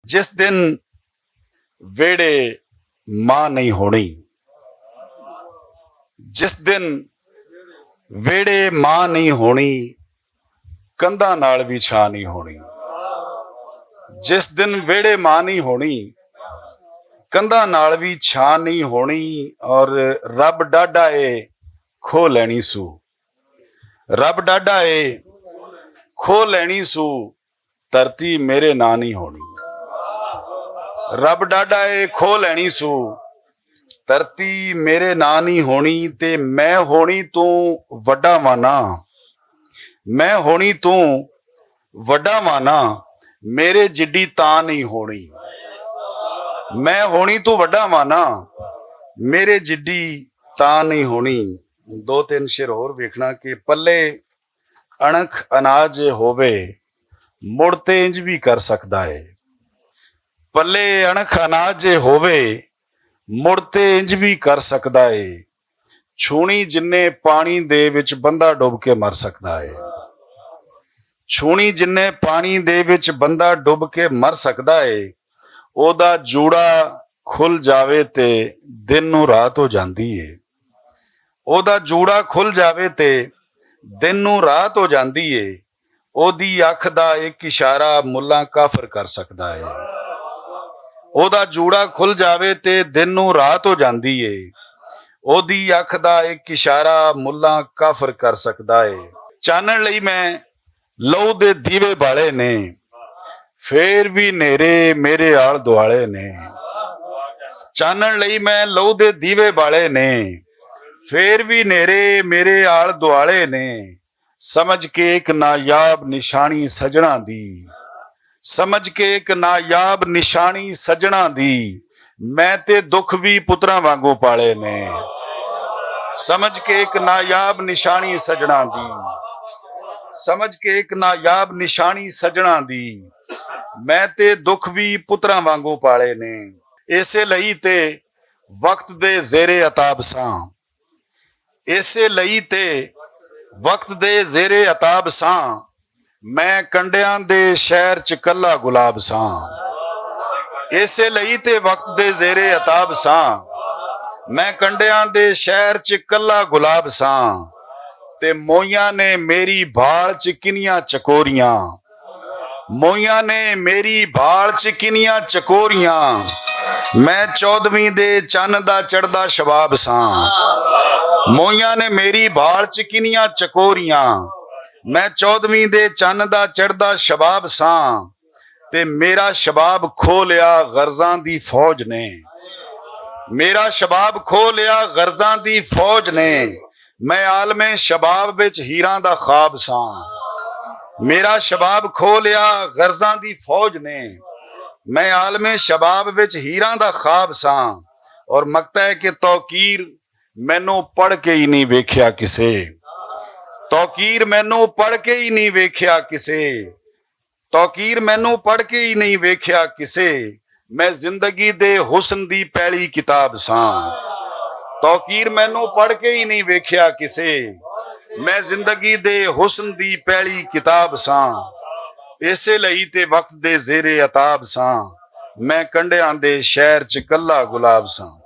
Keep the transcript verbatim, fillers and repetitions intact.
جس دن ویڑے ماں نہیں ہونی، جس دن ویڑے ماں نہیں ہونی، کندھاں نال وی چھاں نہیں ہونی۔ جس دن ویڑے ماں نہیں ہونی، کندھاں نال وی چھاں نہیں ہونی۔ اور رب ڈاڈا اے، کھو لینی سو۔ رب ڈاڈا اے، کھو لینی سو، دھرتی میرے ناں نہیں ہونی۔ رب ڈاڈا اے، کھو لینی سو، دھرتی میرے ناں نہیں ہونی۔ تے میں ہونی توں وڈا وانا، میں ہونی توں وڈا وانا، میرے جڈی تاں نہیں ہونی۔ میں ہونی توں وڈا وانا، میرے جڈی تاں نہیں ہونی۔ دو تین شعر ہور ویکھنا کہ پلے اݨک اناج ہووے، مڑ تے انج وی کر سکدا ہے۔ پلے اݨک اناج ہووے، مڑ تے انج وی کر سکدا ہے۔ چھونی جنہیں پانی دے وچ بندہ ڈوب کے مر سکدا ہے۔ چھونی جنہیں پانی دے وچ بندہ ڈوب کے مر سکدا ہے۔ او دا جوڑا کھل جاوے تے دن نوں رات ہو جاندی ہے۔ او دا جوڑا کھل جاوے تے دن نوں رات ہو جاندی ہے۔ او دی اکھ دا ایک اشارہ ملاں کافر کر سکدا ہے۔ او دا جوڑا کھل جاوے تے دن نوں رات ہو جاندی ہے۔ او دی اکھ دا ایک اشارہ ملاں کافر کر سکدا ہے۔ چانن لئی میں لو دے دیوے بالے نے، فیر وی نیرے میرے آل دوالے نے۔ چانن لئی میں لو دے دیوے بالے نے، فیر وی نیرے میرے آل دوالے نے۔ سمجھ کے ایک نایاب نشانی سجنا دی، سمجھ کے ایک نایاب نشانی سجنا دی، میں تے دکھ وی پتراں وانگوں پالے نے۔ سمجھ کے ایک نایاب نشانی سجنا دی، سمجھ کے ایک نایاب نشانی سجنا دی، میں تے دکھ وی پتراں وانگوں پالے نے۔ ایسے لئی تے وقت دے زیر عتاب ساں، ایسے لئی تے وقت دے زیر عتاب ساں، میں کنڈیاں دے شہر چ کلا گلاب ساں۔ ایسے لئی تے وقت دے زیر عتاب ساں، میں کنڈیاں دے شہر چ کلا گلاب ساں۔ تے موئیاں نے میری بھال چ کنیاں چکوریاں، موئیاں نے میری بھال چ کنیاں چکوریاں۔ میں چودویں دے چن دا چڑھدا شباب ساں۔ موئیاں نے میری بھال چ کنیاں چکوریاں۔ میں چودویں دے چن دا چڑھدا شباب ساں۔ تے میرا شباب کھو لیا غرضاں دی فوج نے۔ میرا شباب کھو لیا غرضاں دی فوج نے۔ میں عالم شباب وچ ہیراں دا خواب ساں۔ میرا شباب کھو لیا غرضاں دی فوج نے۔ میں عالم شباب وچ ہیراں دا خواب ساں۔ اور مقطع ہے کہ توقیر مینوں پڑھ کے ہی نہیں ویکھیا کسے۔ توقیر مینوں پڑھ کے ہی نہیں ویکھیا کسے۔ توقیر مینوں پڑھ کے ہی نہیں ویکھیا کسے۔ میں زندگی دے حسن دی پہلی کتاب ساں۔ توقیر مینوں پڑھ کے ہی نہیں ویکھیا کسے۔ میں زندگی دے حسن دی پہلی کتاب ساں۔ ایسے لئی تے وقت دے زیر عتاب ساں۔ میں کنڈیاں دے شہر چ کلا گلاب ساں۔